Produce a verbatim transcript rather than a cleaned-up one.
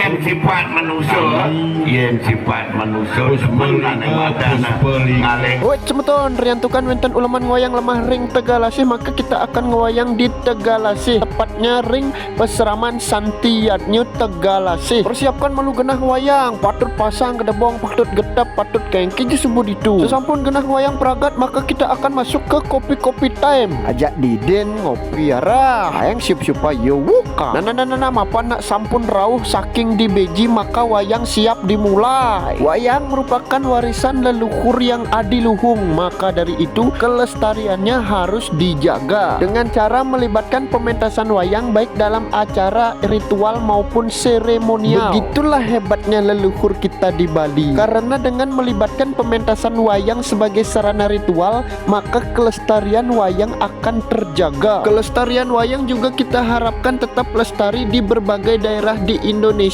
Sifat manusia, yen sifat manusia, semen lah nang badan, ngaleng. Wait, semeton, riantukan wenten uleman ngwayang lemah ring Tegalasih, maka kita akan ngwayang di Tegalasih, tepatnya ring Peseraman Santiatnyu Tegalasih. Persiapkan malu genah ngwayang, patut pasang gedebong, patut getep, patut kengki je subuh ditu. Sesampun genah ngwayang pragat, maka kita akan masuk ke kopi-kopi time. Ajak didin ngopi arah. Hayang siup-siup ayo wuka. Nah, nah, nah, nah, nah, mapan nak sampun rauh saking di beji, maka wayang siap dimulai. Wayang merupakan warisan leluhur yang adiluhung, maka dari itu kelestariannya harus dijaga dengan cara melibatkan pementasan wayang baik dalam acara ritual maupun seremonial. Begitulah hebatnya leluhur kita di Bali. Karena dengan melibatkan pementasan wayang sebagai sarana ritual, maka kelestarian wayang akan terjaga. Kelestarian wayang juga kita harapkan tetap lestari di berbagai daerah di Indonesia.